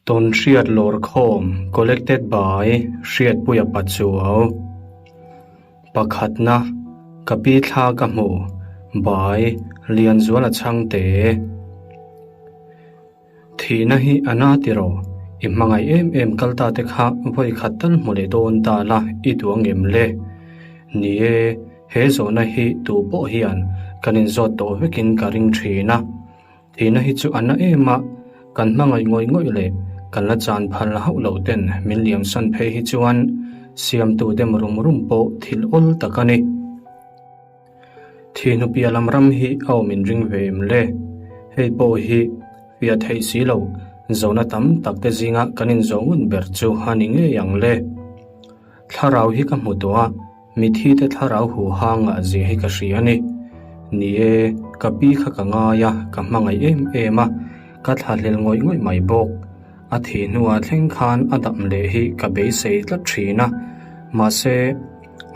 Tawnhriat Lawrkhawm Collected by Hriatpuia Pachuau Pakhatna Ka pi thla ka hmu by Lianzuala Chhangte Thihna hi a na tiraw? I hmangaih em em kal ta te kha vawi khat tal hmu leh dawn ta la i duh angem le? Ni e, he zawhna hi tu pawh hian kan inzawt tawh vekin ka ring thin a. Thihna hi chu a na em a, kan hmangaih ngawih ngawih leh kan la chan phal hauh loh ten min liam san phei hi chuan siamtu dem rum rum pawh thil awl tak a ni. Thihnu piah lam ram hi a awm inring ve em le? Hei pawh hi fiah theih si lo, zona tam tak te zinga kan inzawh ngun ber chu a ni ngei ang le. Thlarau hi ka hmu tawh a, mithi te thlarau hu hangah zia hi ka hria a ni. Ni e, ka pi kha ka ngai a, ka hmangaih em em a, ka thlahlel ngawih ngawih mai bawk. A thih hnuah thleng khan a dam leh hi ka beisei tlat thin a, mahse,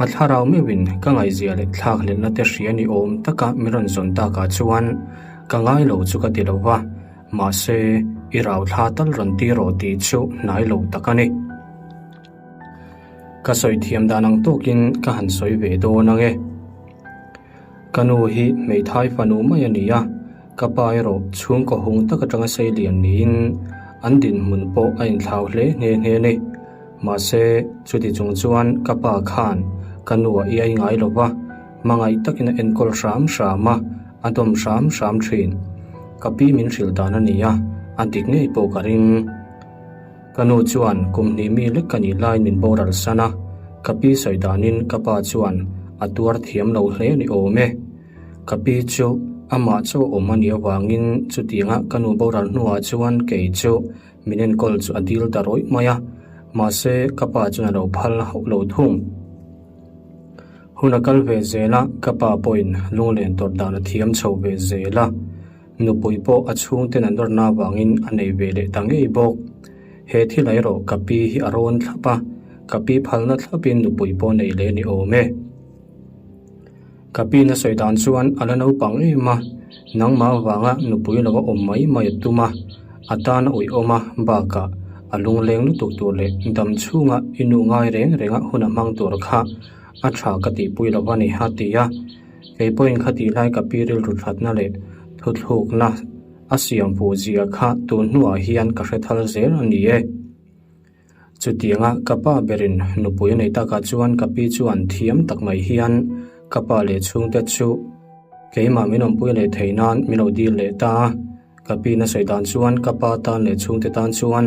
a thlarau meuhin ka ngaihzia leh thlakhlelhna te hria ni awm taka min rawn zawn takah chuan ka ngai lo chu ka ti lo va, mahse, i rau thla tal rawn ti rawh tih chu hnai lo tak a ni. Ka sawi thiam dan ang tawkin ka han sawi ve dawn ang e. Ka nu hi hmeithai fanu mai a ni a, ka pa erawh chhungkaw hung tak atanga sei lian niin an dinhmun pawh a inthlau hle nghe nghe a ni. Mahse, chuti chung chuan ka pa khan ka nu a iai ngai lo va, hmangaih takin a enkawl hram hram a, a dawm hram hram thin. Ka pi min hrilh dan a ni a, a dik ngei pawh ka ring. Ka nu chuan kum hnih mi lek ka nih laiin min boral san a, ka pi sawi danin ka pa chuan a tuar thiam lo hle a ni awm e. Ka pi chu amah chaw awm a nih avangin chutianga ka nu boral hnuah chuan kei chu min enkawl chu a dil ta rawih mai a, mahse ka pa chuan a lo phal hauh lo thung. Hun a kal ve zel a, ka pa pawhin lunglen tawrh dan a thiam chho ve zel a. Nupui pawh a chhungten an rawrna avangin a nei ve leh ta ngei bawk. He thil erawh ka pi hi a rawn thlap a, ka pi phalna thlapin nupui pawh nei leh ni awm e. Ka pi na sawi dan chuan a la naupang em a, nangmah avanga nupui lo a awm mai mai a tum a, a tan a uihawm a, bakah a lungleng lutuk tur leh dam chhunga i nu ngai reng renga hun a hmang tur kha a tha ka tihpui lo a ni a ti a. Kei pawhin khatih lai ka pi rilru thatna leh thuthlukna a siam fuh zia kha tun hnuah hian ka hre thal zel a ni e. Chutianga ka pa berin nupui a nei takah chuan ka pi chuan thiam tak mai hian ka pa leh chhungte chu keimah min awmpui leh thei nan min lo dil leh ta a. Ka pi na sawi dan chuan ka pa tan leh chhungte tan chuan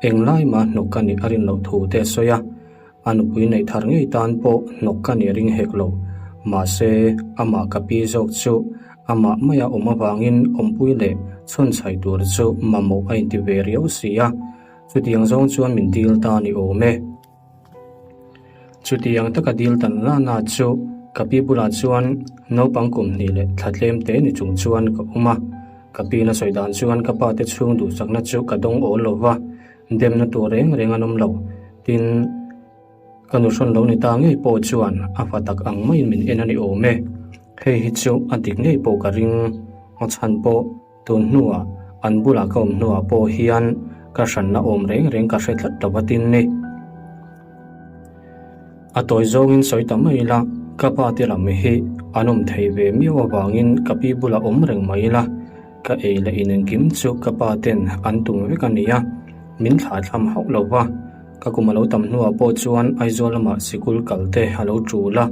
englai mah hnawk ka nih a rin loh thu te a sawi a. A nupui neih thar ngei tan pawh hnawk ka nih ring hek lo. Mahse, amah ka pi zawk chu amah maia awm avangin awmpui leh chhawnchhaih tur chu mamawh a inti ve riau si a. Chutiang zawng chuan min dil ta ni awm e. Chutiang taka dil tan nana chu ka pi bulah chuan naupang kum hnih leh thla tlem te ni chung chuan ka awm a. Ka pi na sawi dan chuan ka pa te chhung duhsakna chu ka dawng awl lo va. Demna tur reng reng an awm lo. Tin, ka nu hrawn lo ni ta ngei pawh chuan a fa tak ang maiin min en a ni awm e. Hei hi chu a dik ngei pawh ka ring. A chhan pawh tun hnuah an bulah ka awm hnuah pawh hian ka hranna awm reng reng ka hre tlat lo a tin ni. A tawi zawngin sawi ta mai ila, ka pa te lam hi an awm thei ve miau avangin ka pi bulah awm reng mai ila, Ka ei leh in engkim chu ka pa ten an tum vek a nia, min thlah thlam hauh lo va. Ka kum a lo tam hnuah pawh chuan Aizawl lamah sikul kal te a lo tul a,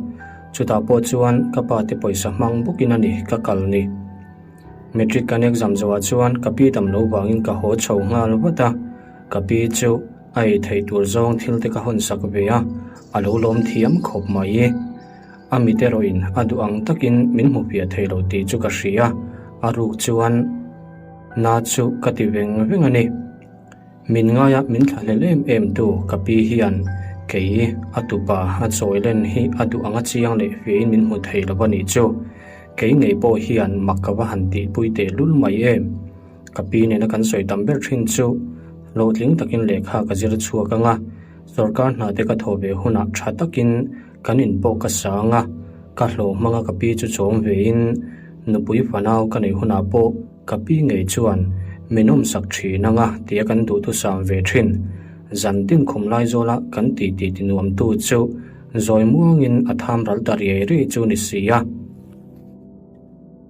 chutah pawh chuan ka pa te pawisa hmang bawkin a ni ka kal ni. Matric kan exam zawhah chuan ka pi dam lo vangin ka haw chho nghal vat a, ka pi chu a ei theih tur zawng thil te ka hawn sak ve a, a lo lawm thiam khawp mai. A mit erawhin a duh ang takin min hmu piah thei lo tih chu ka hria, a ruk chuan na chu ka ti veng veng a ni. Min ngaia min thlahlel em em tu ka pi hian kei a tupa a chawi len hi a duh anga chiang leh fiahin min hmu thei lo a nih chu. Kei ngei pawh hian mak ka va han tihpui tehlul mai em. Ka pi nena kan sawi tam ber thin chu hlawhtling takin lehkha ka zir chhuak anga sorkar hna te ka thawh ve hunah tha takin Kan in pawh ka sang a, ka hlawh hmanga ka pi chu chawm vein nupui fanau ka neih hunah pawh ka pi ngei chuan Min awmsak thin anga tia kan duhthusam ve thin. Zan tin khum lai zawla kan tih tih ti nuamtu chu zawi muangin a tham ral ta riai riai chu ni si a.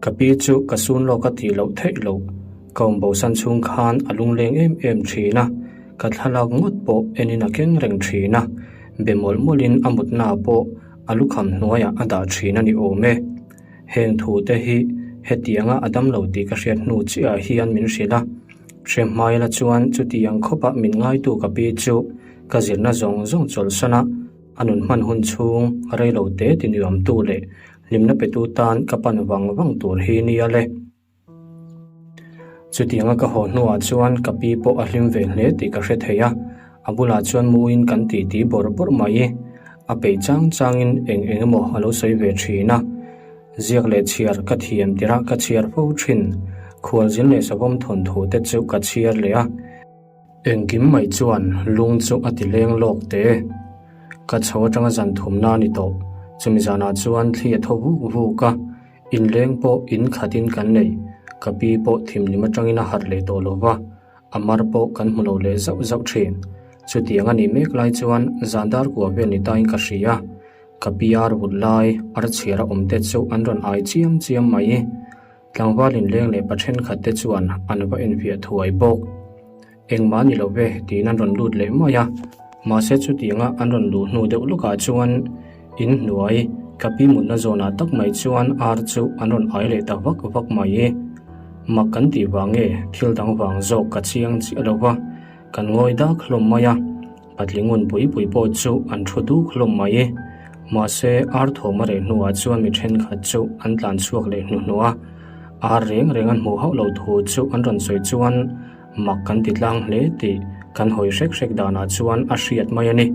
Ka pi chu ka sun lawk a tih loh theih loh. Ka awm bosan chhung khan a lungleng em em thin a, ka thlalak ngawt pawh enin a keng reng thin a, be mawlh mawlhin a mutna pawh a lukham hnuaiah a dah thin a ni awm e. Heng thu te hi hetianga a dam lo tih ka hriat hnu chiah hian min hrilh a, hre hmai la chuan chutiang khawpah min ngaitu ka pi chu ka zirna zawng zawng chawlhsan a, a nun hman hun chhung rei lo te ti nuamtu leh hlimna petu tan ka pan vang vang tur hi nia le. Chutianga ka haw hnuah chuan ka pi pawh a hlim ve hle tih ka hre thei a, a bulah chuan muin kan titi bawrh bawrh mai. A peih chang changin eng eng emaw a lo sawi ve thin a. Ziak leh chhiar ka thiam tirh ka chhiar fo thin. Khualzin leh savawm thawnthu te chu ka chhiar leh a. Engkim mai chuan lung chu a ti leng lawk teh. Ka chho atanga zan thumna a ni tawh. Chumi zanah chuan thli a tho vuk vuk a. Inleng pawh in khatin kan nei, ka pi pawh thimhlim atangin a harh leh tawh lo va, a mar pawh kan hmu lo leh zauh zauh thin. Chutiang a nih mek lai chuan zan dar kua vel ni tain ka hria, ka pi ar vut lai ar chhiar a awm te chu an rawn ai chiam chiam mai. Tlangval inleng leh pa thenkhat te chuan an va enfiah thuai bawk. Engmah ni lo ve tiin an rawn lut leh mai a, mahse chutianga an rawn luh hnu deuh lawkah chuan in hnuai ka pi mutna zawnah tak mai chuan ar chu an rawn ai leh ta vak vak mai. Mak kan tih vang nge thil dang vang zawk ka chiang chiah lo va, kan ngawi dak hlawm mai a, patling ngun pui pui pawh chu an thu duk hlawm mai. Mahse ar thawm a reh hnuah chuan mi thenkhat chu an tlan chhuak leh hnuhnuh a, ar reng reng an hmuh hauh lo thu chu an rawn sawi chuan Mak kan ti tlang hle tih kan hawi hrek hrek danah chuan a hriat mai a ni.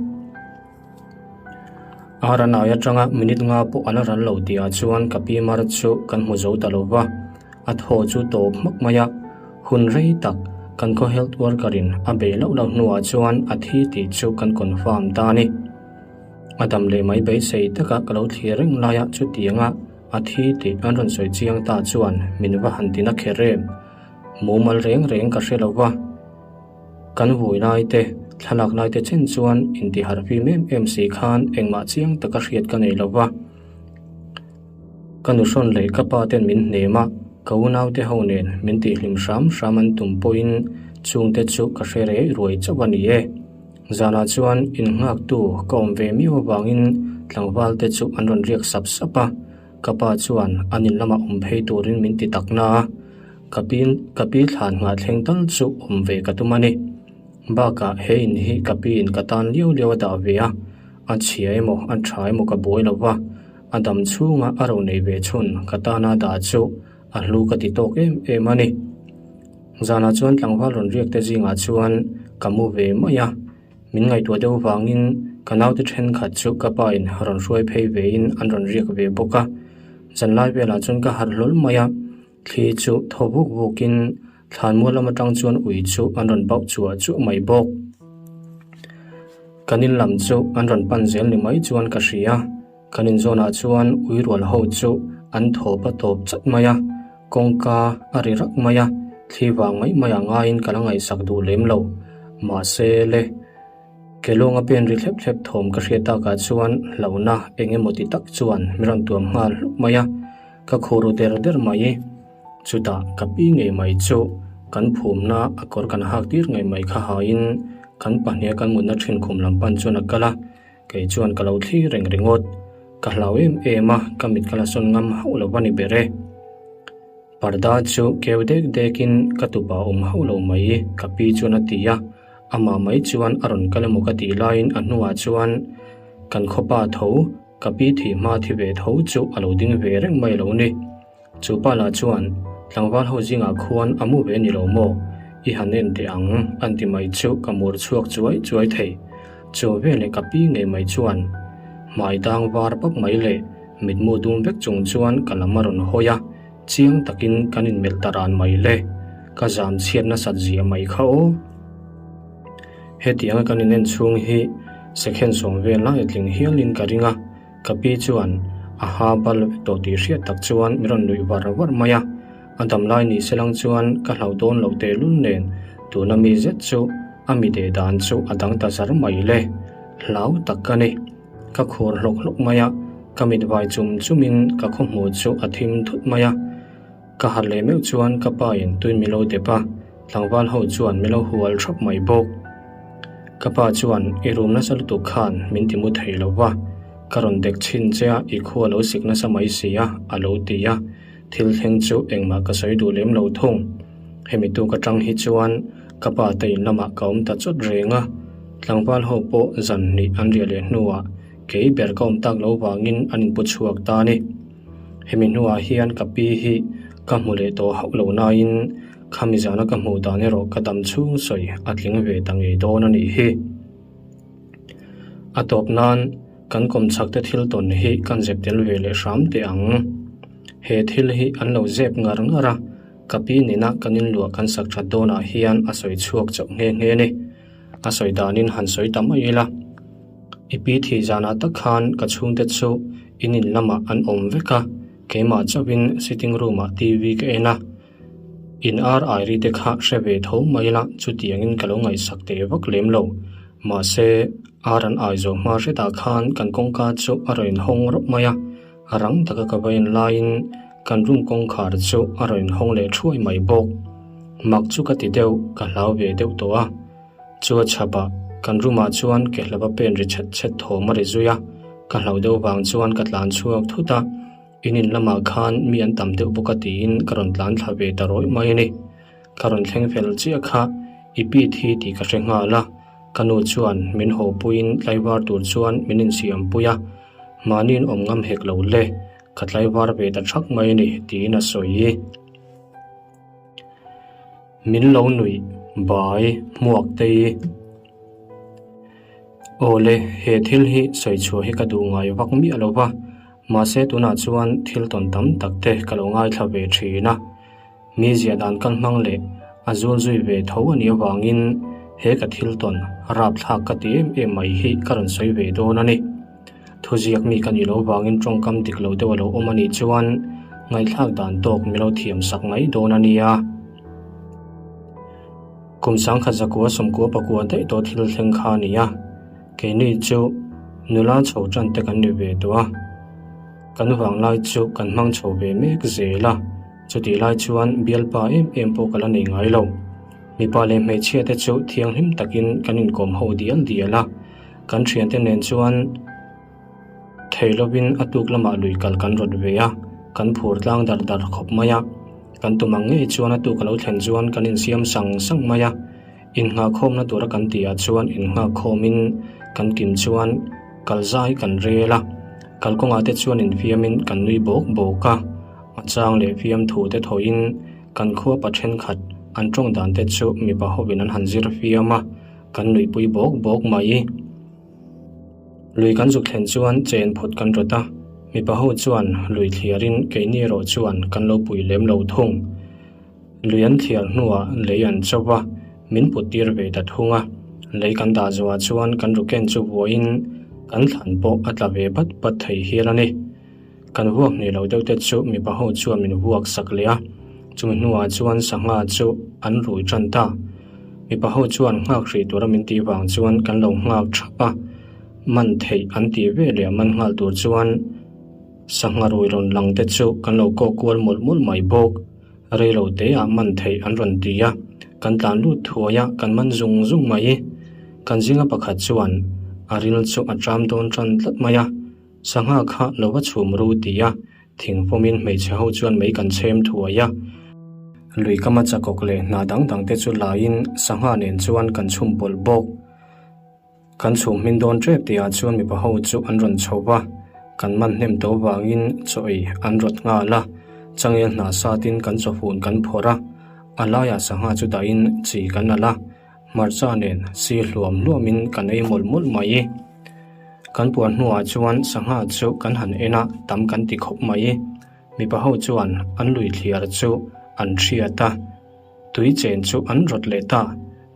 Ar a nai atanga minute nga pawh a la ral lo tihah chuan ka pi mar chu kan hmu zo ta lo va, a thaw chu tawp hmak mai a. Hun rei tak kan khaw health worker in a bei loh loh hnuah chuan a thi tih chu kan confirm ta a ni. A dam leh mai beisei taka ka lo thlir reng laia chutianga a thi tih an rawn sawi chiang ta chuan min va han ti na kher em. Mumal reng reng ka hre lo va, kan vui lai te, thlalak lai te chen chuan intiharh fim em em si khan engmah chiang taka hriat ka nei lo va. Ka nuhrawn leh ka pa ten min hnem a, ka unau te ho nen min tihhlim hram hram an tum pawhin chungte chu ka hre rei ruai chauh a ni e. Zanah chuan innghaktu ka awm ve miau avangin tlangval te chu an rawn riak sap sap a. Ka pa chuan an in lamah awm phei turin min ti tak na a, ka pi ka pi thlan nghah thleng tal chu awm ve ka tum a ni. Bakah he in hi ka pi in ka tan liau liau a dah ve a, a chhia emaw a tha emaw ka buai lo va, a dam chhunga a ro nei ve chhun ka tana dah chu a hlu ka ti tawk em em a ni. Zanah chuan tlangval rawn riak te zingah chuan ka mu ve mai a. Min ngaihtuah deuh vangin ka naute thenkhat chu ka pa in rawn hruai phei ve in an rawn riak ve bawk a. Zanlai velah chuan ka harh hlawl mai a, thli chu thaw vuk vuk in thlanmual lam atang chuan ui chu an rawn bauh chuah chuah mai bawk. Kan in lam chu an rawn pan zel ni mai chuan ka hria. Kan inzawnah chuan ui rual ho chu an thawp a tawp chat mai a. Kawngka a ri rak mai a, thli vang mai mai a ngaiin ka la ngaihsak duh lem lo. Mahse le, Kelawng a pen ri thlep thlep thawm ka hriat takah chuan hlauhna eng emaw ti tak chuan min rawn tuam nghal hlup mai a, ka khuh ru der der mai. Chutah ka pi ngei mai chu kan phumna a kawr kan hak tir ngei mai kha hain kan pahniha kan mutna thin khum lam pan chuan a kal a. Kei chuan ka lo thlir reng ringawt. Ka hlau em em a, ka mit ka la sawn ngam hauh lo va ni ber e. Parda chu keu dek dekin ka tupa awm hauh lo mai ka pi chuan a ti a, amah mai chuan a rawn kal emaw ka tih laiin a hnuah chuan kan khawpa tho, ka pi thih hma thi ve tho chu a lo ding ve reng mai lo ni. Chu pa lah chuan, Tlangval ho zingah khuan a mu ve ni lo maw? I han en teh ang, an ti mai chu ka mur chhuak chuai chuai thei. Chu veleh ka pi ngei mai chuan hmai dang var pap mai leh mitmu dum vek chung chuan ka lam a rawn hawi a, chiang takin kan inmelh ta ran mai le. Ka zam chhiat nasat zia mai kha aw. Hetianga kan inen chhung hi second sawm vel lai a tling hialin ka ring a. Ka pi chuan a ha bal vek tawh tih hriat tak chuan min rawn nuih var var mai a. A damlai ni selang chuan ka hlauh dawn loh tehlul nen tuna mi zet chu a mi deh dan chu a dang ta zar mai le. Hlau tak ka ni. Ka khur hlawk hlawk mai a, ka mit vai chum chumin ka khawhmuh chu a thim thut mai a. Ka harh leh meuh chuan ka pa in tuin min lo dep a, tlangval ho chuan min lo hual thap mai bawk. Ka pa chuan i rum nasa lutuk khan min ti mu thei lo va, ka rawn dek chhin che a i khua lo sik nasa mai si a, a lo ti a. Thil thleng chu engmah ka sawi duh lem lo thung. Hemi tuk atang hi chuan ka pa te in lamah ka awm ta chawt reng a, tlangval ho pawh zan hnih an riah leh hnuah kei ber ka awm tak lo vangin an inpu chhuak ta a ni. Hemi hnuah hian ka pi hi ka hmu leh tawh hauh lo nain khami zana ka hmuh dan erawh ka dam chhung sawi a tling ve ta ngei dawn a nih hi. A tawp nan kan kawmchhak te thil tawn hi kan zep tel ve leh hram teh ang. He thil hi an lo zep ngar ngar a, ka pi nena kan inluah kan sak that dawnah hian a sawi chhuak chauh nghe nghe a ni. A sawi danin han sawi ta mai ila. I pi thih zanah tak khan ka chhungte chu in in lamah an awm vek a, keimah chauhin sitting room ah TV ka en a. In ar airi te kha hre ve tho mai ila chutiangin ka lo ngaihsak teh vak lem lo. Mahse, ar an ai zawh hma hretah khan kan kawngka chu a rawn inhawng rawp mai a, rang taka ka va en laiin kan room kawngkhar chu a rawn inhawng leh thuai mai bawk. Mak chu ka ti deuh, ka hlau ve deuh tawh a. Chu a chhap a, kan room ah chuan ke hlava pen ri chhet chhet thawm a ri zui a, ka hlauh deuh vang chuan ka tlan chhuak thut a, in in lamah khan mi an tam deuh bawk a tiin ka rawn tlan thla ve ta rawih mai a ni. Ka rawn thleng fel chiah kha i pi thi tih ka hre nghal a, ka nu chuan min haw puiin tlaivar tur chuan min insiam pui a, mahniin awm ngam hek lo le, ka tlaivar ve ta thak mai a ni tiin a sawi. Min lo nuih bai hmuak tei. Awle, he thil hi sawi chhuah hi ka duh ngai vak miah lo va, mahse tunah chuan thil tawn tam tak te ka lo ngaithla ve thin a. Mi ziah dan kal hmang leh a zul zui ve tho a nih avangin he ka thil tawn rapthlak ka ti em em mai hi ka rawn sawi ve dawn a ni. Thuziak mi ka nih loh vangin tawngkam dik lo deuh a lo awm a nih chuan ngaihthlak dan tawk mi lo thiam sak mai dawn a nia. Kum sangkhat zakua sawmkua pakua daih tawh thil thleng kha a ni a, keini chu nula chho tan te kan ni ve tawh a, kan vanglai chu kan hmang chho ve mek zel a, chutih lai chuan bialpa em em pawh ka la nei ngai lo. Mipa leh hmeichhia te chu thianghlim takin kan inkawm ho dial dial a. Kan thiante nen chuan thei lovin a tuk lamah lui kal kan rawt ve a, kan phur tlang dar dar khawp mai a. Kan tum ang ngei chuan a tuk a lo thlen chuan kan insiam sang sang mai a. Innghahkhawmna tura kan tihah chuan innghahkhawmin kan kim chuan kal zai kan rel a. Kalkawngah te chuan infiamin kan nui bawk bawk a. A chang leh fiamthu te thawhin kan khua pa thenkhat an tawng dan te chu mipa hovin an han zir fiam a. Kan nuihpui bawk bawk mai. Lui kan zuk thlen chuan chen phut kan rawt a, mipa ho chuan lui thliarin keini erawh chuan kan lo pui lem lo thung. Lui an thliar hnuah lei an cho va, min put tir ve ta thung a. Lei kan dah zuah chuan kan ruken chu vuahin kan thlan pawh a tla ve bat bat thei hial a ni. Kan vuak hnih lo deuh te chu mipa ho chuan min vuak sak leh a, chumi hnuah chuan sangha chu an rui tan ta. Mipa ho chuan nghak hrih tura min tih vang chuan kan lo nghak thap a, man theih an tih ve leh man nghal tur chuan sangha rui rawn lang te chu kan lo kawk kual mawlh mawlh mai bawk. Rei lo te ah man theih an rawn ti a, kan tlan lut thuai a, kan man zung zung mai. Kan zinga pakhat chuan a ril chu a tram dawn tan tlat mai a. Sangha kha lo va chhum ru ti a, thing fawmin hmeichhe ho chuan mei kan chhem thuai a. Lui kama chakawk leh hna dang dang te chu laiin sangha nen chuan kan chhum pawlh bawk. Kan chhum hmin dawn tep tihah chuan mipa ho chu an rawn chho va, kan man hnem to vangin chaw ei an rawt nghal a, changel hna satin kan chawfun kan phawrh a, a laiah sangha chu dahin chi kan alh a. Hmarcha nen si hluam hluamin kan ei mawlh mawlh mai. Kan puan hnuah chuan sangha chu kan han en a, tam kan ti khawp mai. Mipa ho chuan an lui thliar chu an hriat a, tui chen chu an rawt leh ta.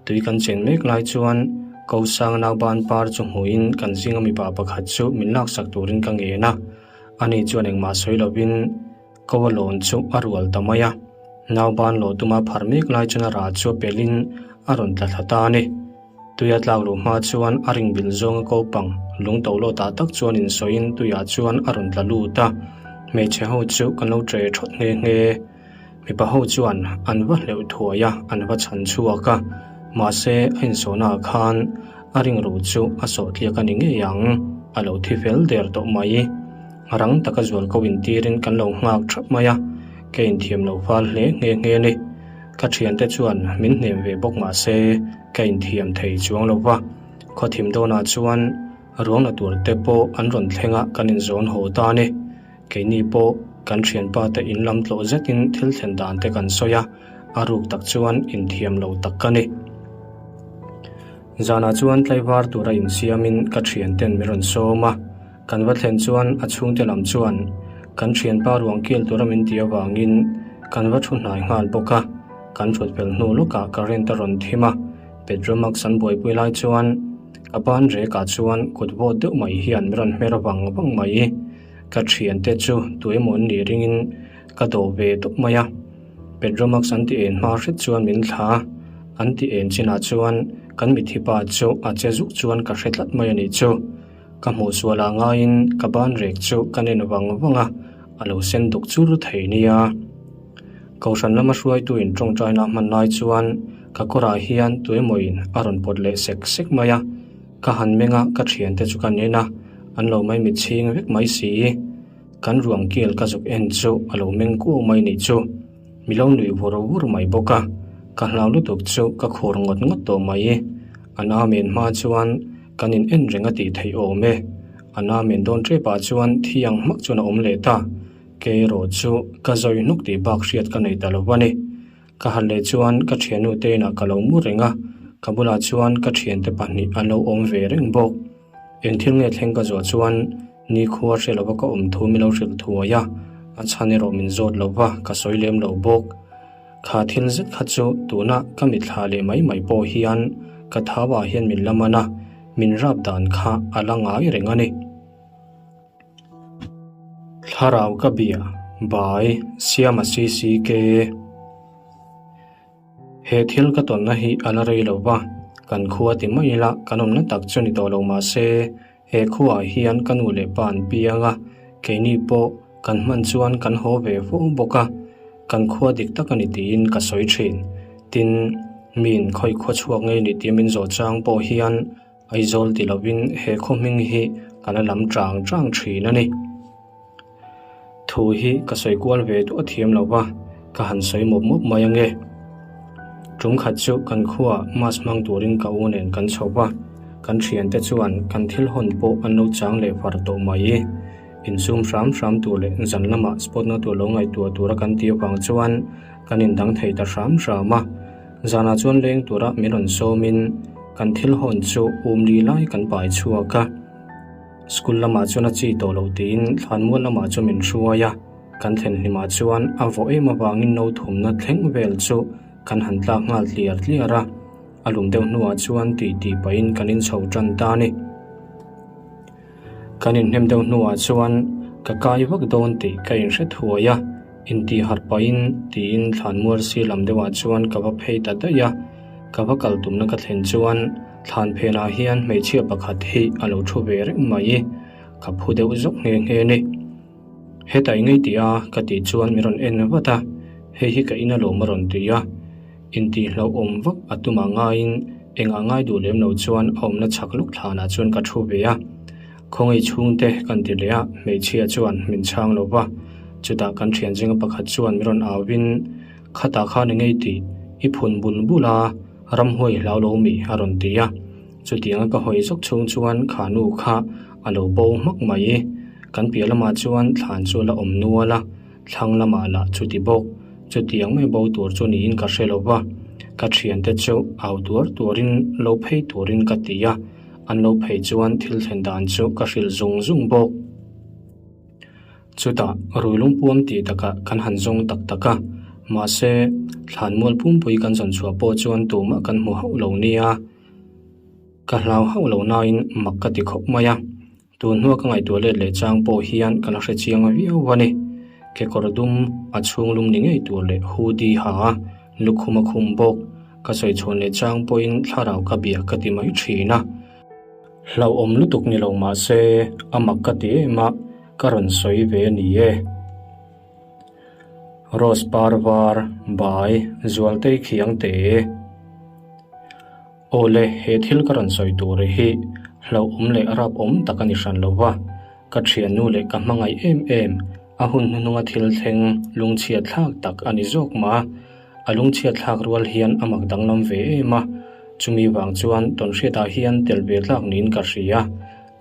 Tui kan chen mek lai chuan ko sang nauban par chu hmuhin kan zinga mipa pakhat chu min laksak turin ka ngen a, ani chuan engmah sawi lovin, Ko a lawn chu a rual ta mai a. Nauban lawh tuma phar mek lai chuan a rah chu a pelhin a rawn tla thla ta a ni. Tuia tlak luh hma chuan a ring bil zawnga ko pang lung to lawt ah tak chuan insawiin tuiah chuan a rawn tla lut a. Hmeichhe ho chu kan lo ṭe ṭhawt nghe nghe. Mipa ho chuan an va hleuh thuai a, an va chhan chhuak a. Mahse a insawhna ah khan a ring ru chu a sawh tliak a ni ngei ang, a lo thi fel der tawh mai. Rang taka zual ko intirin kan lo nghak thap mai a, ka inthiam lo fal hle nghe nghe a ni. Ka thiante chuan min hnem ve bawk mah se ka inthiam thei chuang lo va, khawthim dawnah chuan ruang la tur te pawh an rawn thleng a kan inzawn haw ta a ni. Keini pawh kan thianpa te in lam tlawh zetin thil thlen dan te kan sawi a, a ruk tak chuan inthiam lo tak ka ni. Zanah chuan tlaivar tura insiamin ka thianten min rawn sawm a. Kan va thlen chuan a chhungte lam chuan kan thianpa ruang kil tura min ti avangin kan va thu hnai nghal bawk a, kan thut fel hnu lawkah current a rawn thim a, Petromax an buaipui lai chuan ka ban rekah chuan kut vawt deuh mai hian min rawn hmer vang vang mai. Ka thiante chu tuemaw an nih ringin ka dawh ve tawp mai a, Petromax an ti en hma hret chuan min thla a, an ti en chinah chuan kan mitthi pa chu a che zuk chuan ka hre tlat mai a nih chu. Ka hmuh sual ah ngaiin ka ban rek chu ka nen vang vang a, a lo sen duk chur thei nia. Kohhran lama hruaitu in tawngtaina hman lai chuan ka kawrah hian tuemawiin a rawn pawt leh sek sek mai a, ka han meng a ka thiante chu ka nen a, an lo maimit chhing vek mai si. Kan ruang kel ka zuk en chu a lo meng kuau mai nih chu. Mi lo nuih vur vur mai bawk a, ka hlau lutuk chu ka khur ngawt ngawt tawh mai. An amen hma chuan kan in en reng a tih theih awm e. An amen dawn tep ah chuan thi ang hmak chuan a awm leh ta. Kei erawh chu ka zawi hnuk tih bak hriat ka nei ta lo a ni. Ka harh leh chuan ka thiannu te inah ka lo mu reng a, ka bulah chuan ka thiante pahnih an lo awm ve reng bawk. Eng thil nge thleng ka zawh chuan nikhua hre lova ka awm thu min lo hrilh thuai a, a chhan erawh min zawt lo va, ka sawi lem lo bawk. Kha thil zet kha chu tuna ka mitthla leh mai mai pawh hian ka thau ah hian min la man a, min rap dan kha a la ngai reng a ni. Thlarau ka bia, Bai, Siama CCK. He thil ka tawnna hi a la rei lo va, kan khua ti mai ila kan awmna tak chu ni tawh lo mah se, he khuaah hian ka nu leh pa an piang a, keini pawh kan hman chuan kan haw ve fo bawk a, kan khua dik tak a ni tiin ka sawi thin. Tin, miin khawi khua chhuak ngei ni tia min zawh chang pawh hian Aizawl ti lovin he khaw hming hi ka la lam chang chang thin a ni. Thu hi ka sawi kual ve duah thiam lo va, ka han sawi mawp mawp mai ange. Tum khat chu kan khuaah mask hmang turin ka u nen kan chho va, kan thiante chuan kan thil hawn pawh an lo chang leh far tawh mai. Insum hram hram tur leh zan lamah spot na tur lo ngaihtuah tura kan tih avang chuan kan indang thei ta hram hram a. Zanah chuan leng tura min rawn sawmin kan thil hawn chu um li lai kan pai chhuak a. School lamah chuan a chi tawh loh tiin thlanmual lamah chu min hruai a, kan thlen hlimah chuan a vawh em avangin no thumna thleng vel chu kan han tlak nghal tliar tliar a, a lum deuh hnuah chuan tih tih pahin kan inchho tan ta a ni. Kan inhnem deuh hnuah chuan ka kai vak dawn tih ka inhre thuai a, intih harh pahin tiin thlanmual sir lam deuhah chuan ka va phei ta daih a. Ka va kal tumna ka thlen chuan thlan phenah hian hmeichhia pakhat hi a lo thu ve reng mai, ka phu deuh zawk nghe nghe a ni. Heta i ngei tih a ka tih chuan min rawn en vat a, hei hi ka in alawm a rawn ti a. Intihhlauhawm vak a tumah ngaiin engah ngai duh lem lo chuan a awmna chhak lawk thlanah chuan ka thu ve a. Khawngaih chhungte kan ti leh a, hmeichhia chuan min chhang lo va, chutah kan thian zinga pakhat chuan min rawn au in, Khatah khan i ngei tih i phun bul bul a, ramhuai hlau lo mi a rawn ti a. Chutianga ka hawi zawk chhung chuan kha nu kha a lo bo hmak mai. Kan piah lamah chuan thlan chu a la awm nual a, thlang lamah lah chuti bawk. Chutiang mai bo tur chu niin ka hre lo va, ka thiante chu au tuar tuarin lo phei turin ka ti a, an lo phei chuan thil thlen dan chu ka hrilh zung zung bawk. Chutah rui lungpuam tih takah kan han zawng tak tak a, mahse thlanmual pumpui kan zawn chhuah pawh chuan tumah kan hmu hauh lo nia. Ka hlau hauh lo nain mak ka ti khawp mai a, tun hnua ka ngaihtuah let leh chang pawh hian ka la hre chiang viau a ni. Kekawr dum a chhung lum ni ngei tur leh hoodie ha a, lukhum a khum bawk. Ka sawi chhuan leh chang pawhin thlarau ka bia ka ti mai thin a. Hlauhawm lutuk ni lo mah se a mak ka ti em a, ka rawn sawi ve a ni e. Rose par var, bai, Zualtei khiang te. Awle, he thil ka rawn sawi tur hi hlauhawm leh rapawm tak a ni hran lo va, ka thiannu leh ka hmangaih em em, a hun hnuhnunga thil thleng lungchhiat thlak tak a ni zawk mah a. A lungchhiat thlak rual hian a mak danglam ve em a, chumi vang chuan tawnhriatah hian tel ve tlak niin ka hria,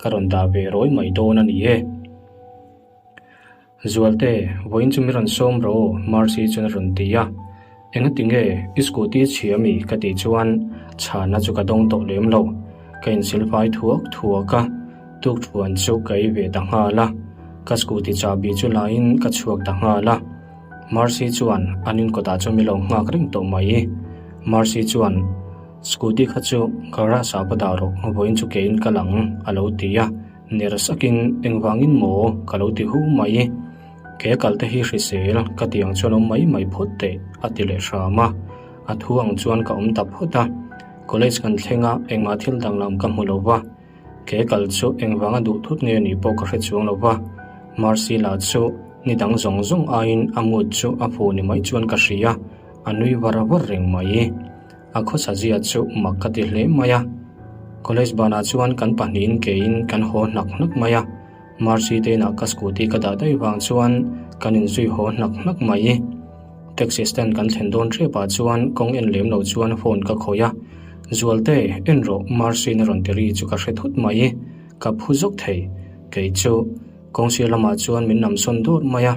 ka rawn dah ve rawi mai dawn a ni e. Zualte, vawiin chu mi rawn sawm rawh aw, Mercy chuan a rawn ti a. Engati nge i scooty chhia mi? ka tih chuan chhana chu ka dawng tawh lem lo. Ka insilfai thuak thuak a, tukthuan chu ka ei ve ta nghal a. Ka scooty chahbi chu laiin ka chhuak ta nghal a. Mercy chuan an inkawtah chuan mi lo nghak reng tawh mai. Mercy chuan, Scooty kha chu garage ah va dah rawh, vawiin chu keiin kal ang, a lo ti a. Ner sakin engvangin maw ka lo ti hu mai. Ke kal te hi hrisel ka ti ang chuan awm mai mai phawt teh a ti leh hram a. A thu ang chuan ka awm ta phawt a. College kan thleng a engmah thil danglam ka hmu lo va. Ke kal chu engvanga duh thut nge ni pawh ka hre chuang lo va. Mercy lah chu ni dang zawng zawng aiin a mood chu a fu ni mai chuan ka hria. A nui var var reng mai. A khawsa zia chu mak ka ti hle mai a. College banah chuan kan pahnihin keiin kan haw hnak hnak mai a. Mercy te inah ka scooty ka dah daih vang chuan kan inzui haw hnak hnak mai. Taxi stand kan thlen dawn ṭepah chuan kawng en lem lo chuan phone ka khawih a. Zualte, en rawh Mercy-in a rawn ti ri chu ka hre thut mai. Ka phu zawk thei. Kei chu kawngsir lamah chuan min namsawn dawt mai a.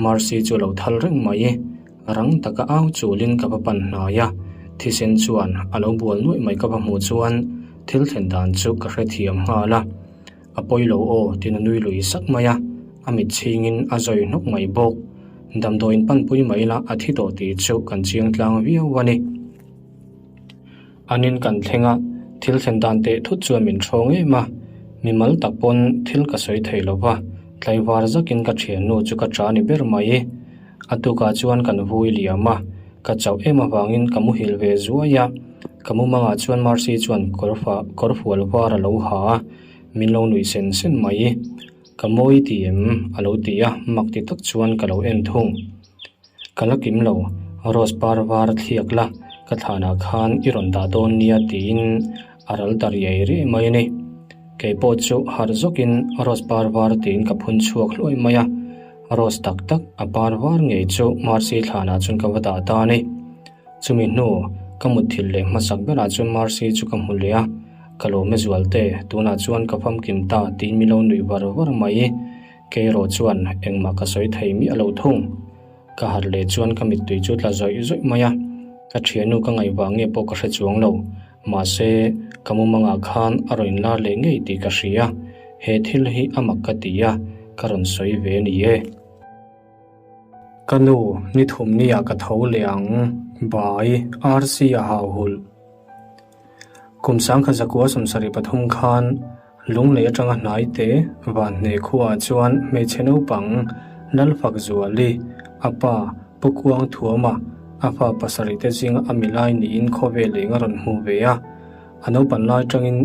Mercy chu a lo thal reng mai. Rang taka au chulin ka va pan hnai a, thisen chuan a lo bual nuaih mai ka va hmuh chuan thil thlen dan chu ka hrethiam nghal a. A pawi lo aw tiin a nui lui sak mai a, a mit chhingin a zawi hnawk mai bawk. Damdawiin panpui mai la a thi tawh tih chu kan chiang tlang viau a ni. An in kan thleng a, thil thlen dan teh thut chuan min ṭhawng em a, mimal tak pawn thil ka sawi thei lo va, tlaivar zakin ka ṭhiannu chu ka ṭa ni ber mai. A tukah chuan kan vui liam a, ka chauh em avangin ka muhil ve zuai a, ka mumangah chuan Mercy chuan kawrfa kawrfual var a lo ha a, min lo nuih sen sen mai. Ka mawi ti em? a lo ti a, mak ti tak chuan ka lo en thung. Ka la kim lo, Rose par var thliak la, ka thlanah khan i rawn dah dawn nia tiin a ral ta riai riai mai a ni. Kei pawh chu harh zawkin Rose par var tiin ka phun chhuak hluai mai a, Rose tak tak a par var ngei chu Mercy thlanah chuan ka va dah ta a ni. Chumi hnu ka mutthilh leh hmasak berah chuan Mercy chu ka hmu leh a, ka lawm e Zualte, tunah chuan ka famkim ta tiin min lo nuih var var mai. Kei erawh chuan engmah ka sawi thei miah lo thung. Ka harh leh chuan ka mittui chu tla zawih zawih mai a, ka thiannu ka ngaih vang nge pawh ka hre chuang lo. Mahse, ka mumangah khan a rawn inlar leh ngei tih ka hria. He thil hi a mak ka ti a, ka rawn sawi ve a ni e. Ka nu, ni thum niah ka tho leh ang, Bai, RC a hau hulh. Kum sangkhat zakua 73 khan Lunglei atanga hnai te Vanhne khuaah chuan hmeichhe naupang Lalfakzuali, a pa Pu Kuang Thuama, a fa pasarih te zinga a milai niin khawvel eng a rawn hmu ve a. A naupan lai atangin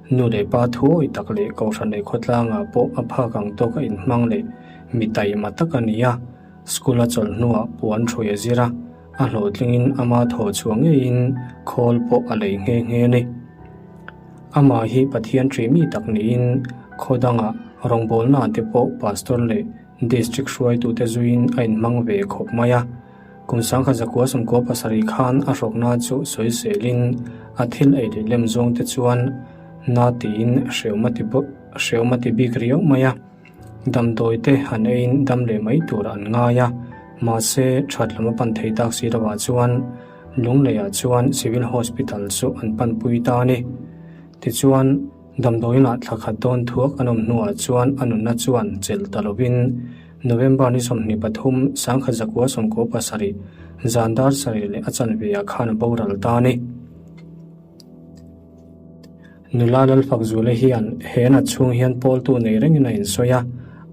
nu leh pa thuawi tak leh kohhran leh khawtlangah pawh a phak ang tawk a inhmang leh mi taima tak a ni a. School a chawlh hnuah puan ṭhui a zir a, a hlawhtlingin ama thawh chhuah ngeiin khawl pawh a lei nghe nghe a ni. Amah hi Pathian ṭih mi tak niin khaw dangah rawngbawlnaah te pawh pastor leh district hruaitute zuiin a inhmang ve khawp mai a. Kum 1997 khan a hrawkna chu sawiselin a thil ei leh lem zawngte chuan na tiin hreawm a ti bik riau mai a. Damdawi te han eiin dam leh mai tur an ngai a, mahse that lam a pan thei tak si lovah chuan Lungleiah chuan Civil Hospital chu an panpui ta a ni. Tichuan, damdawiinah thla khat dawn thuak an awm hnuah chuan a nunna chuan chelh ta lovin November ni 23, 1997, zan dar sarih leh a chanveah khan a boral ta a ni. Nula Lalfakzuala hian he nat chhung hian pawltu nei rengin a insawi a,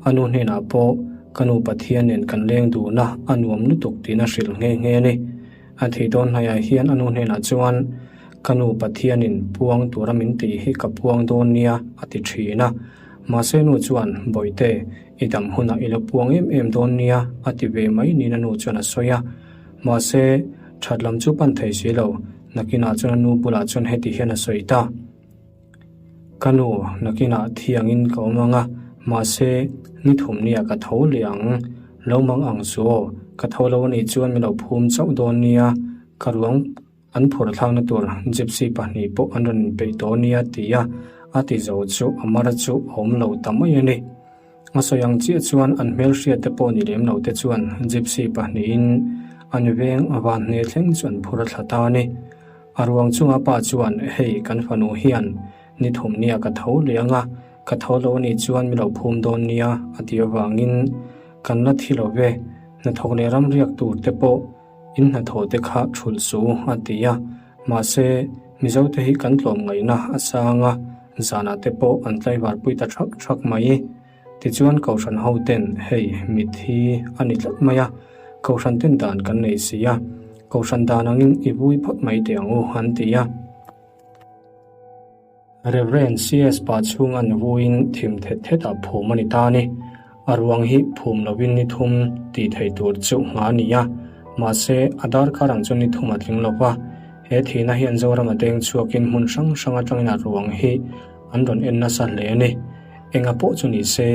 a nu hnenah pawh. Ka nu Pathian nen kan leng dun a, a nuam lutuk tiin a hrilh nghe nghe a ni. A thih dawn hnaiah hian a nu hnenah chuan, Ka nu Pathianin puang tura min tih hi ka puang dawn nia, a ti thin a. Mahse nu chuan, Bawihte, i dam hunah i lo puang em em dawn nia, a ti ve mai niin a nu chuan a sawi a. Mahse, that lam chu pan thei si lo, nakinah chuan a nu bulah chuan heti hian a sawi ta. Ka nu, nakinah thiangin ka awm ang a, mahse, ni thum nia ka tho leh ang. Lo mang ang chu aw, ka tho lo anih chuan min lo phum chauh dawn nia, ka ruang an phur thlakna tur gypsy pahnih pawh an rawn inpeih tawh nia ti a, a ti zo chu a mar chu a awm lo ta mai a ni. A sawi ang chiah chuan an hmelhriat te pawh ni lem lo te chuan gypsy pahnihin an veng a van hne thleng chu an phur a thla ta a ni. A ruang chunga pa chuan hei kan fanu hian ni thum nia ka tho leh ang a, ka tho lo anih chuan mi lo phum dawn nia a tih avangin kan la thi lo ve, hnathawk leh ram riak tur te pawh in hnathawh te kha thulh su a ti a, mahse Mizote hi kan tlawmngaihna a sang a, zanah te pawh an tlaivar pui ta thak thak mai. Tichuan Kohhran ho ten hei mitthi a ni tlat mai a, Kohhran ten dan kan nei si a, Kohhran dan angin i vui phawt mai teh ang u an ti a. Rev. CS pa chhunga'n vuiin thim thet thetah phum a ni ta a ni. A ruang hi phum lovin ni thum tih theih tur chu ngha a ni a, mahse a darkar ang chuan ni thum a tling lo va. He thihna hian Zoram a deng chhuakin hmun hrang hrang atangin a ruang hi an rawn en nasa hle a ni. Enga pawh chu ni se,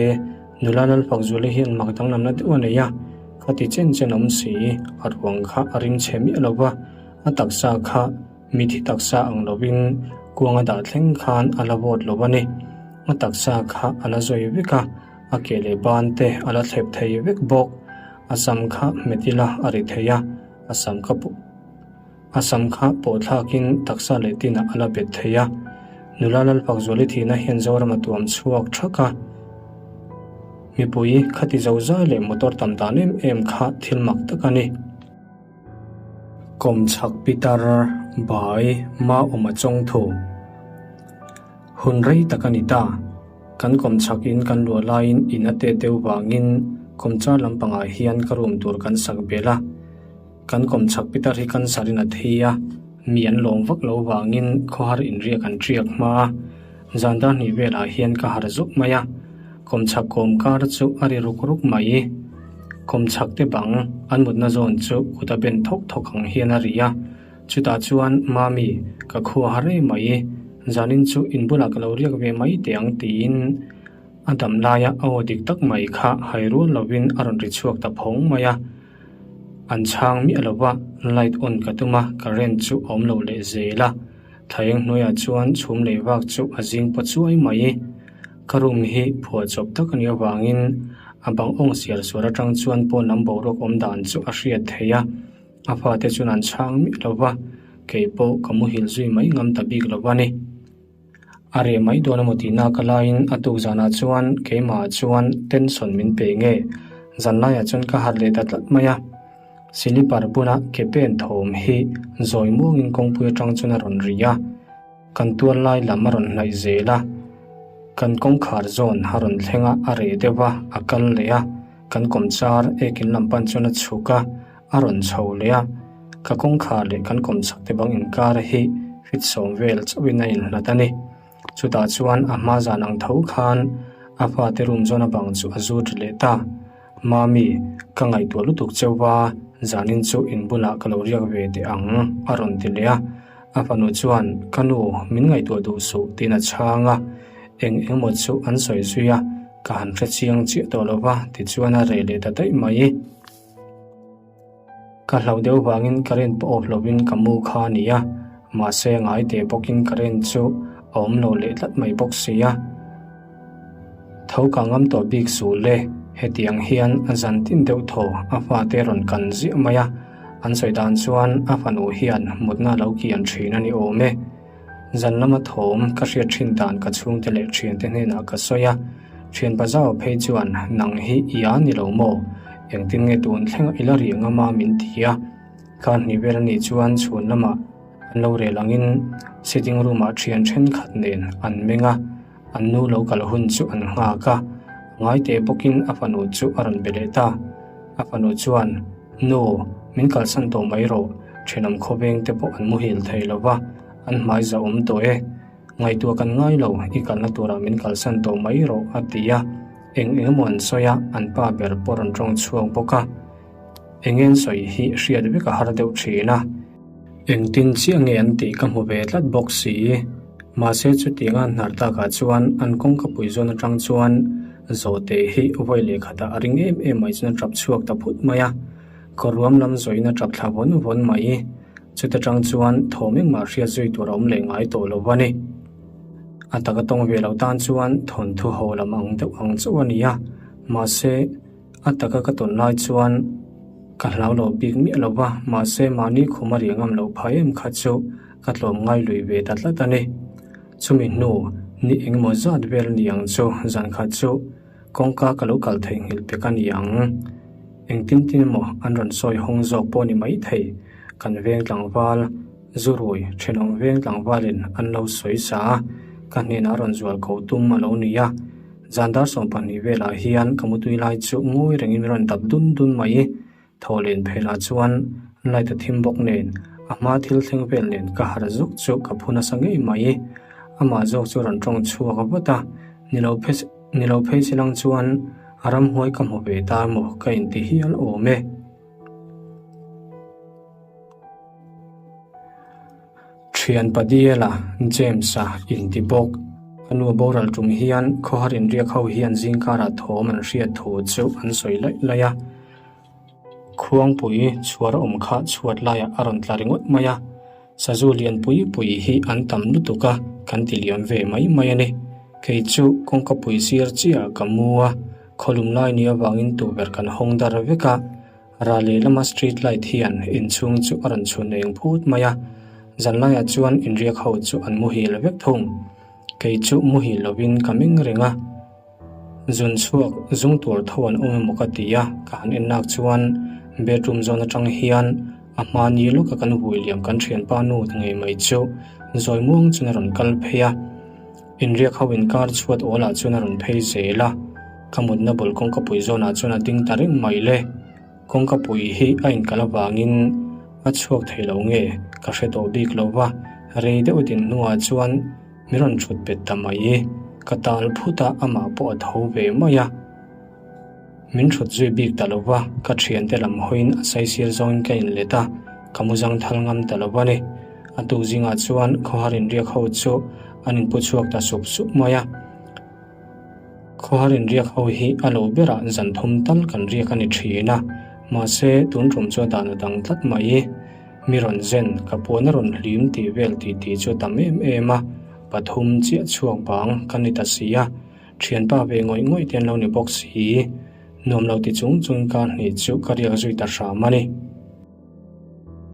nula Lalfakzuali hian mak danglamna deuh a nei a, khati chen chen awm si, a ruang kha a ring chhe miah lo va, a taksa kha, Mithi taksa ang lovin kuang a dah thleng khan a la vawt lo a ni. A taksa kha a la zawi vek a, a ke leh ban te a la thlep thei vek bawk. A sam kha hmet ila a ri thei a, a sam kha a sam kha pawh thlakin taksa leh tinah a la bet thei a. Nula Lalfakzuali thihna hian Zoram a tuam chhuak thak a. Mipui khati zozai leh motor tam dan em em kha thil mak tak a ni. Kawmchhak pitar bai Maawma chawngthu hun rei tak a ni ta. Kan kawmchhak in kan luah laiin in a tet deuh vangin kawmchar lampangah hian ka room tur kan sak belh a. Kan kawmchhak pitar hi cancer in a thi a, mi an lawm vak lo vangin khawhar inriak an ṭiak hma a. Zan dar hnih velah hian ka harh zuk mai a, kawmchhak kawmkar chu a ri ruk ruk mai. Kawmchhak te bang an mutna zawn chu kut a ben thawk thawk ang hian a ri a, chutah chuan Mami, ka khua har em mai, zanin chu in bulah ka lo riak ve mai teh ang tiin a dam laia a aw dik tak mai kha hai rual lovin a rawn ri chhuak ta phawng mai a. An chhang miah lova, light on ka tum a, current chu a awm lo leh zel a. Thlaeng hnuaiah chuan chhum lei vak chu a zing paw chuai mai. Ka room hi phuahchawp tak a nih avangin a bang awng siar suar atang chuan pawn lam boruak awm dan chu a hriat theih a, a fate chuan an chhang miah lo va, kei pawh ka muhil zui mai ngam ta bik lo a ni. A reh mai dawn emaw tihna ka laiin a tuk zanah chuan keimahah chuan tension min pe nge, zanlaiah chuan ka harh leh ta tlat mai a. Silipar bula ke pen thawm hi zawi muangin kawngpui atang chuan a rawn ri a, kan tual lai lam a rawn hnaih zel a, kan kawngkhar zawn a rawn thleng a, a reh deuh a, a kal leh a, kan kawmchar ekin lam pan chuan a chhuk a, a rawn chho leh a, ka kawngkhar leh kan kawmchhak te bang inkar hi fit sawm vel chauhin a inhlat a ni. Chutah chuan a hma zan ang tho khan a fate room zawn a bang chu a zut ri leh ta. Mami, ka ngaihtuah lutuk cheu va, zanin chu in bulah ka lo riak ve teh ang, a rawn ti leh a. A fanu chuan, Ka nu, min ngaihtuah duh suh, tiin a chhang a. Eng engmaw chu an sawi zui a, ka han hre chiang chiah tawh lo va, tichuan a reh leh ta daih mai. Ka hlauh deuh vangin current pawh off lovin ka mu kha a ni a, mahse ngai teh bawkin current chu a awm lo leh tlat mai bawk si a. Tho ka ngam tawh bik suh le, hetiang hian a zan tin deuh thaw a fate rawn kan ziah mai a, an sawi dan chuan a fanu hian mutna a lo kian thin a ni awm e. Zan lama thawm ka hriat thin dan ka chhungte leh thiante hnenah ka sawi a, thian Pazau phei chuan nang hi i a ni lo maw? Engtin nge tun thleng i la rih ngam a min ti a, kar hnih vel a nih chuan chhun lamah an lo rel angin sitting room ah thian thenkhat nen an meng a, an nu lo kal hun chu an nghak a. Ngai teh bawkin a fanu chu a rawn be leh ta. A fanu chuan, Nu, min kalsan tawh mai rawh, thenawm khawveng te pawh an muhil thei lo va, an hmai za awm tawh e. Ngaihtuah kan ngai lo, i kalna turah min kalsan tawh mai rawh, a ti a. Eng eng emaw an sawi a, an pa ber pawh rawn tawng chhuak bawk a. Eng en sawi hi hriat vek a har deuh thin a. Engtin chiah nge an tih ka hmu ve tlat bawk si. Mahse chutianga an hnar takah chuan an kawngka pui zawn atang chuan Zawhte hi vawi leh khatah a ring em em mai chuan a tap chhuak ta phut mai a. Kawrruam lam zawiin a tap thla vawn vawn mai. Chuta tang chuan thawm engmah hriat zui tur a awm leh ngai tawh lo a ni. A taka tawng ve lo tan chuan thawnthu ho lam ang deuh ang chauh a ni a. Mahse. A taka ka tawn lai chuan ka hlau lo bik miah lo va, mahse mahni khum a riah ngam loh phah em kha chu ka tlawm ngai lui ve ta tlat a ni. Chumi hnu ni engemaw zat vel a ni ang chu zan khat chu kawngka ka lo kal theihnghilh pek a ni ang. Engtin tin emaw an rawn sawi hawng zawk pawh ni maithei, kan veng tlangval zurui thenawm veng tlangvalin an lo sawi sa a, ka hnenah a rawn zual ko tum a lo ni a. Zan dar 12 velah hian ka mutui lai chu ngawi rengin min rawn dap dun dun mai. Thaw len phelah chuan light a thim bawk nen a hma thil thleng vel nen ka harh zuk chu ka phu nasa ngei mai. Amah zawk chu rawn tawng chhuak vat a, nilo phei nilo phei chilang chuan a ramhuai ka hmu ve ta emaw ka inti hial awm e. Thian Padiela, James-a inti bawk. A nu boral tum hian khawhar inriak ho hian zingkarah thawm an hriat thu chu an sawi laih laih a. Khuangpui chhuar awm kha chhuat laiah a rawn tla ringawt mai a. Sazu lian pui pui hi an tam lutuk a, kan ti liam ve mai mai a ni. Kei chu kawngkapui sir chiah ka mu a, khawlum lai ni avangin tukverh kan hawng dar vek a. Ral lehlama street light hian inchhung chu a rawn chhun eng phut mai a, zanlaiah chuan inriak ho chu an muhil vek thung. Kei chu muhil lovin ka meng reng a, zun chhuak zung tur tho an awm emaw ka ti a, ka han en nak chuan bedroom zawn atang hian a hma ni lawka kan vui liam kan thianpa nu ngei mai chu zawi muang chuan a rawn kal phei a. Inriak ho inkar chhuat awlah chuan a rawn phei zel a, ka mutna bul kawngkapui zawnah chuan a ding ta reng mai le. Kawngkapui hi a inkal avangin a chhuak thei lo nge ka hre tawh bik lo va, rei deuh din hnuah chuan min rawn thut bet ta mai. Ka tal phut a, amah pawh a tho ve mai a. Min thut zui bik ta lo va, ka thiante lam hawiin a saisir zawngin ka inlet a, ka mu zang thal ngam ta lo va ni. A tuk zingah chuan khawhar inriak ho chu an inpu chhuak ta sup sup mai a. Khawhar inriak ho hi a lo berah zan thum tal kan riak a ni thin a, mahse tun tum chu a dan a dang tlat mai. Mi rawn zen, ka puan a rawn hlim tih vel titi chu a tam em em a, pathum chiah chhuak bang ka ni ta si a. Thianpa ve ngawih ngawih te an lo ni bawk si. Nuam lo ti chung chung kar hnih chu ka riak zui ta hram a ni.